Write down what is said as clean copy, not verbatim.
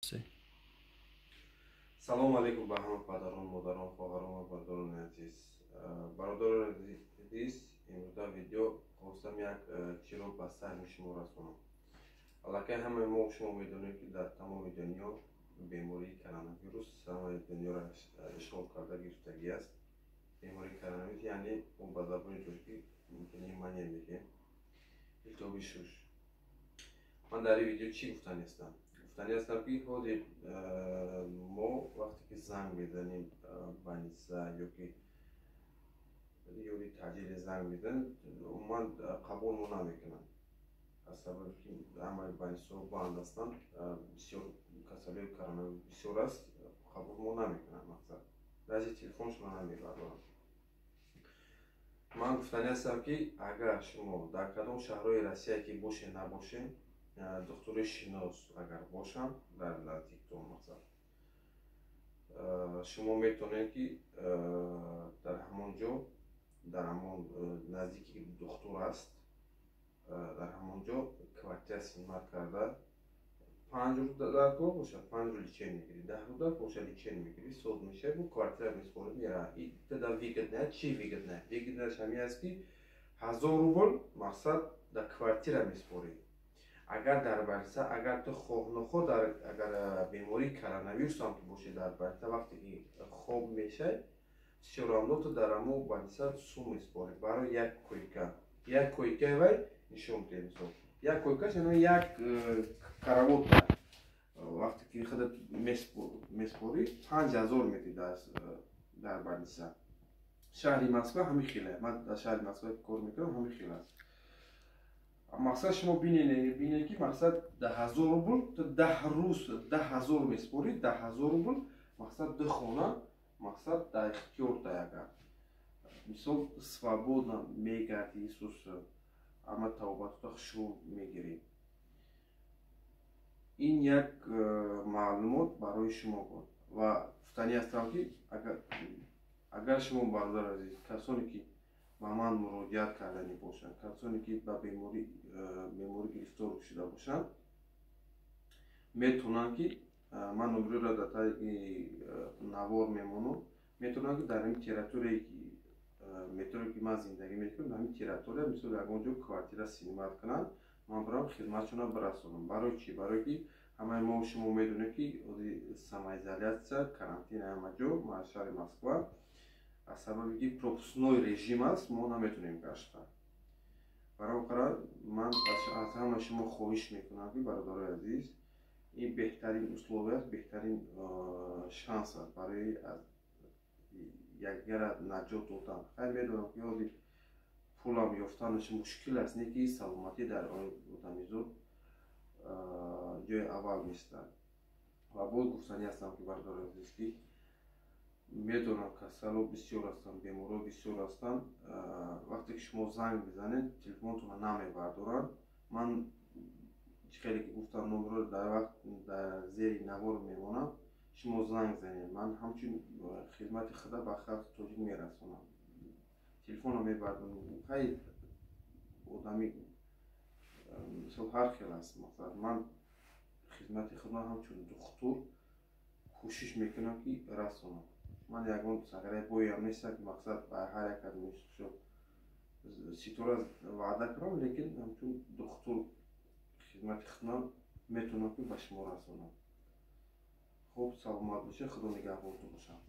Се. Салому алейкум ба ҳама падарон, модарон, хоҳарон ва бародарони азиз. Бародарони азиз, имрӯза видео хостам як чиро ба саҳми шумо расонам. Аллакай ҳамаи мо шумо медонем, ки дар тамоми дунё бемории коронавирус ҳамаи дунёро ишғол карда гирифтагӣ аст. Бемории коронавирус, яъне мо ба забони тоҷикӣ пневмония мегӯем, илтиҳоби шуш. Ман дар ин видео чӣ гуфтанӣ ҳастам? Гуфтанӣ ҳастам, ки ҳозир мо вақте ки занг мезанем больница ё ки ёри таъҷиле занг мезанем, умуман қабул мо намекунанд, аз сабаби ки ҳамаи больницаҳо банд ҳастанд, бисёр касалиҳои коронавирус бисёр аст, қабул мо намекунанд, мақсад, даже телефоншонро намебардоранд. Ман гуфтанӣ ҳастам, ки агар шумо дар кадом шаҳрҳои Россия ки боше набошем, духтури шинос агар бошанд дар наздиктон, мақсад, шумо метавонед, ки дар ҳамон ҷо, дар ҳамон наздики духтур аст, дар ҳамон ҷо квартира снимать карда, 5 рӯз дар кор бошад, 5 рӯз лечение мегирӣ, 10 рӯз дар бошад, лечение мегирӣ, соз мешавад, бо квартира меспорӣ, мера. Тогда выгодно. Чӣ выгодно? Выгодноаш ҳамин аст, ки 1000 рубл, мақсад, дар квартира меспорӣ. Агар дар больница, агар ту хоҳ нохоҳ дар агар бемории коронавирусам ки бошӣ, дар больница вақте ки хоб мешавӣ, всё равно ту дар ҳамон больница сум меспорӣ барои як койка. Як койкаи вай нишон бидиҳем, мисол, як койкаш, яъне як каравота, вақте ки худат меспорӣ, 5000 медиҳӣ дар больница. Шаҳри Москва ҳамин хеле, ман дар шаҳри Москва кор мекунам, ҳамин хел аст. Мақсад, шумо бинед, ки, мақсад, 10 000 рубл ту 10 рӯз 10 000 меспорӣ, 10 000 рубл, мақсад, ду хона, мақсад, дар ихтиёр да, агар мисол свободно мегардӣ, исус ама тавбатута хушрӯ мегирӣ. Ин як маълумот барои шумо буд ва гуфтанӣ ҳастам, ки агар шумо, бародар азиз, касоне ки ба ман муроҷиат карданӣ бошанд, касоне ки ба беморӣ гирифтор шуда бошанд, метавонанд, ки ман номероро дар таги навор мемонам, метавонанд, ки дар ҳамин территорияе ки метроe ки ман зиндагӣ мекунам, дар ҳамин территория, мисол, ягон ҷо квартира снимать кунанд, ман барам хизматшонро бирасонам. Барои чӣ? Барое ки ҳамаи мо шумо медонем, ки самоизоляция, карантин ҳама ҷо, шаҳри Москва, аз сабаби ки пропускной режим аст, мо наметавонем гашта. Барои қарор ман аз ҳамаи шумо хоҳиш мекунам, ки, бародарои азиз, ин беҳтарин условия аст, беҳтарин шанс аст барои якдигара наҷот додан. Хайр, медонам, ки ҳозир пулам ёфтанаш мушкил аст, не ки саломатӣ дар одамизод ҷои аввал меистад. Ва боз гуфтанӣ ҳастам, ки, бародарои азиз, ки медонам, касало бисёр ҳастанд, беморҳо бисёр ҳастанд. Вақте ки шумо занг мезанед, телефонтонро намебардоранд. Ман чӣ хеле ки гуфтам, номерро дар вақт дар зери навор мемонам, шумо занг занед, ман ҳамчун хизмати худа ба халқи тоҷик мерасонам. Телефонро мебардорам. Хай, одами мисол ҳар хел аст. Масалан, ман хизмати худро ҳамчун духтур кӯшиш мекунам, ки расонам. Ман ягон сагараи боям нестам, ки, мақсад, ба ҳар як ситора ваъда кунам, лекин ҳамчун духтур хизмати худам метавонам, ки ба шумо расонам. Хуб, саломат бошед, Худо нигаҳбонтон бошад.